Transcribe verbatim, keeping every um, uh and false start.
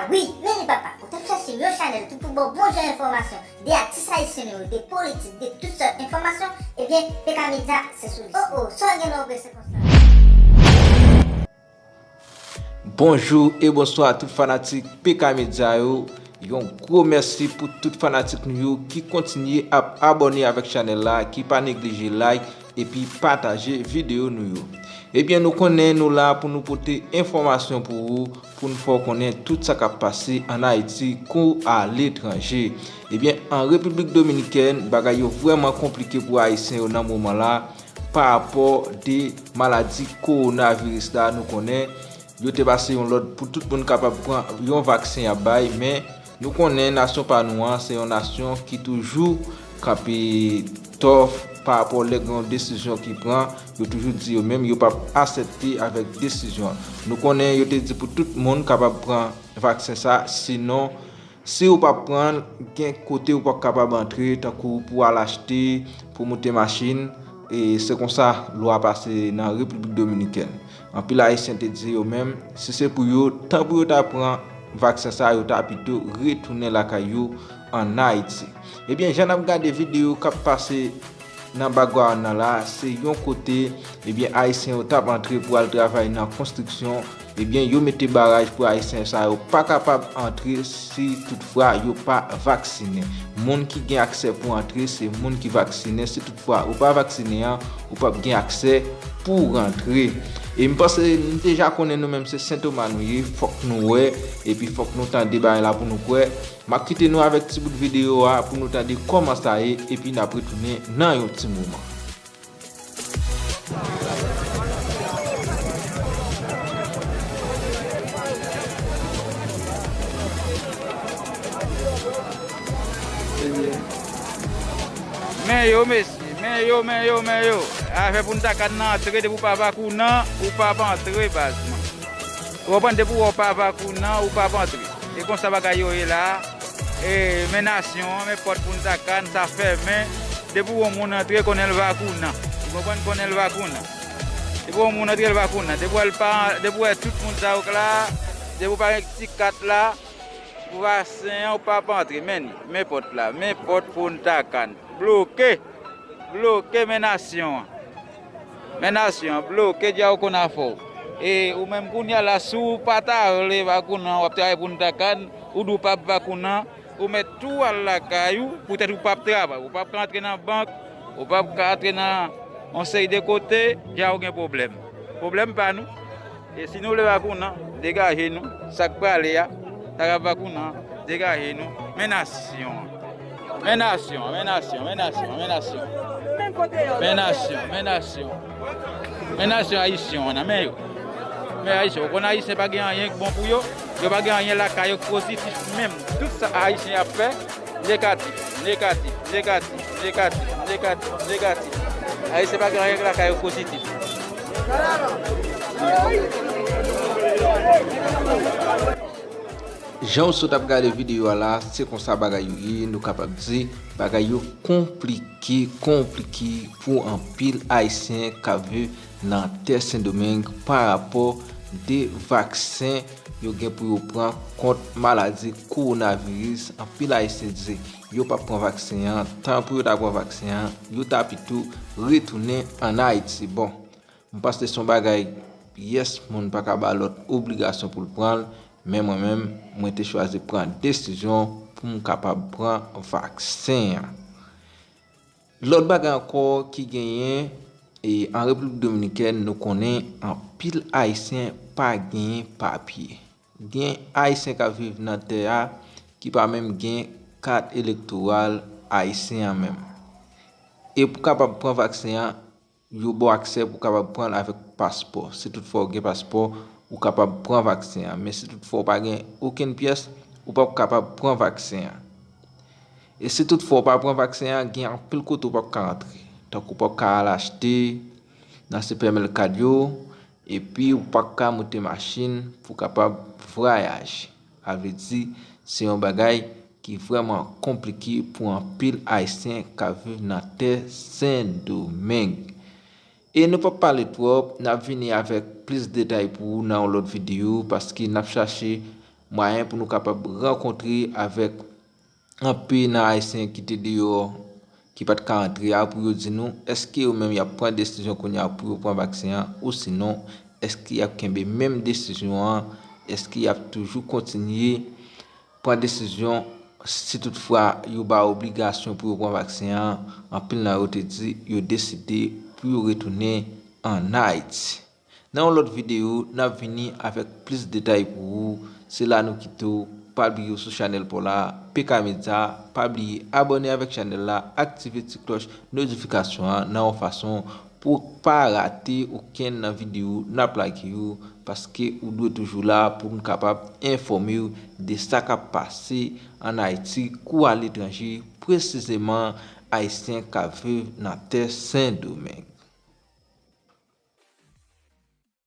Wi, men li papa, ou t ap chache yon chanèl ki pou ba w bon jan enfòmasyon de atis ayisyen nou yo, de politik, de tout sòt enfòmasyon, ebyen, P K Media se sou li. Oh oh, sa w gen nan w prese konsa? Bonjou e bonswa tout fanatik P K Media yo. Yon gwo mèsi pou tout fanatik nou yo ki kontinye ap abòne avèk chanèl la, ki pa neglije like epi pataje videyo nou yo. Ebyen, nou konnen nou la pou nou pote enfòmasyon pou ou, pou n fè w konnen tout sa k ap pase ann Ayiti kou aletranje. Ebyen, an Repiblik Dominikèn, bagay yo vrèman konplike pou Ayisyen yo nan moman la, pa rapò de maladi kowonaviris la. Nou konnen yo te pase yon lòd pou tout moun kapab pran yon vaksen y ap bay, men nou konnen nasyon pa nou an se yon nasyon ki toujou kanpe tòf pa rapò lè gen yon desizyon ki pran, yo toujou di yo menm yo p ap asèpte avèk desizyon an. Nou konnen yo te di pou tout moun kapab pran vaksen sa, sinon, si ou p ap pran l, gen kote ou p ap kapab antre, tankou pou al achte, pou moute machin, e se konsa lwa pase nan Repiblik Dominikèn. Anpil Ayisyen te di yo menm, si se pou yo, tan pou yo ta pran vaksen sa, yo ta pito retounen lakay yo ann Ayiti. Ebyen, jan n ap gade videyo k ap pase nan background nan la, se yon kote, ebyen, Ayisyen yo t ap antre pou al travay nan konstriksyon, ebyen, yo mete baraj pou Ayisyen sa yo pa kapab antre si toutfwa yo pa vaksinen. Moun ki gen aksè pou antre, se moun ki vaksinen. Si toutfwa ou pa vaksinen an, ou p ap gen aksè pou rantre. E m panse n deja konnen nou menm se Sentoma nou ye, fòk nou wè, epi fòk nou tande bagay la pou nou kwè. M ap kite nou avèk ti bout videyo a pou nou tande kòman sa ye, epi n ap retounen nan yon ti moman. Men yo, mesye, men yo, men yo, men yo. Afè pou n ta ka nan antre depi w pa vakounan, ou p ap antre, baz mwen. Ou konprann, depi w wè w pa vakounan, ou p ap antre. E konsa bagay yo ye la. E, men nasyon an, men pòt pou n ta ka, n sa fèmen. Depi w wè yon moun antre, konnen l vakounan. Ou konprann, konnen l vakounan. Depi w wè yon moun antre, l vakounan. Depi w wè l pa, depi w wè tout moun sa yo k la, depi w pa gen ti kat la, pou vaksen an, ou p ap antre. Men ni, men pòt la, men pòt pou n ta ka. Bloke, bloke, men nasyon an. Men nasyon an bloke, dja ou konn afè w. E ou menm kounye a la, si w pa ta vle vakounan, w ap travay pou n ta ka, ou di w p ap vakounan, ou mèt tou al lakay ou, poutèt ou p ap travay, ou p ap ka antre nan bank, ou p ap ka antre nan yon seri de kote, dja ou gen pwoblèm. Pwoblèm pa nou. E si nou vle vakounan, degaje nou. Sa k prale a, sa k ap vakounan, degaje nou. Men nasyon an. Men nasyon an, men nasyon, men nasyon, men nasyon. Men nasyon, men nasyon. Men nasyon ayisyen an nan men yo. Men ayisyen, ou konn ayisyen pa gen anyen k bon pou yo. Yo pa gen anyen lakay yo k pozitif menm. Tout sa ayisyen ap fè, negatif, negatif, negatif, negatif, negatif, negatif. Ayisyen pa gen anyen k lakay yo pozitif. Jan w sot ap gade videyo a la, se konsa bagay yo ye, nou kapab di bagay yo konplike, konplike pou anpil Ayisyen k ap viv nan tè Sendomeng pa rapò de vaksen yo gen pou yo pran kont maladi kowonaviris. Anpil Ayisyen di yo p ap pran vaksen an, tan pou yo ta pran vaksen an, yo ta pito retounen ann Ayiti. Bon, m panse se yon bagay pyès moun pa ka ba lòt obligasyon pou l pran l, men mwen menm, mwen te chwazi pran desizyon pou m kapab pran vaksen an. Lòt bagay ankò ki genyen, e, an Repiblik Dominikèn, nou konnen anpil Ayisyen pa genyen papye. Gen Ayisyen k ap viv nan tè a ki pa menm gen kat elektoral ayisyen an menm. E pou kapab pran vaksen an, yo ba w aksè pou w kapab pran l avèk paspò. Si toutfwa w gen paspò, ou kapab pran vaksen an. Men si toutfwa w pa gen okenn pyès, ou p ap kapab pran vaksen an. E si toutfwa w pa pran vaksen an, gen anpil kote w p ap ka antre. Tankou w p ap ka al achte nan sipèmèkad yo, epi w p ap ka moute machin pou w kapab vwayaje. Sa vle di, se yon bagay ki vrèman konplike pou anpil Ayisyen k ap viv nan tè Sendomeng. E nou p ap pale twòp, n ap vini avèk plis detay pou ou nan yon lòt videyo, paske n ap chache mwayen pou nou kapab rankontre avèk anpe nan Ayisyen ki te deyò, ki pa t ka antre a, pou yo di nou, èske yo menm y ap pran desizyon kounye a pou yo pran vaksen an, ou sinon, èske y ap kenbe menm desizyon an, èske y ap toujou kontinye pran desizyon si toutfwa yo ba yo obligasyon pou yo pran vaksen an, anpil nan yo te di yo deside pou yo retounen ann Ayiti. Nan yon lòt videyo, n ap vini avèk plis detay pou ou. Se la nou kite w. Pa bliye w sou chanèl pa w la, P K Media. Pa bliye abòne avèk chanèl la, aktive ti klòch notifikasyon an nan yon fason pou w pa rate okenn nan videyo n ap lage yo, paske ou dwe toujou la pou n kapab enfòme w de sa k ap pase ann Ayiti kou aletranje, presizeman Ayisyen k ap viv nan tè Sendomeng.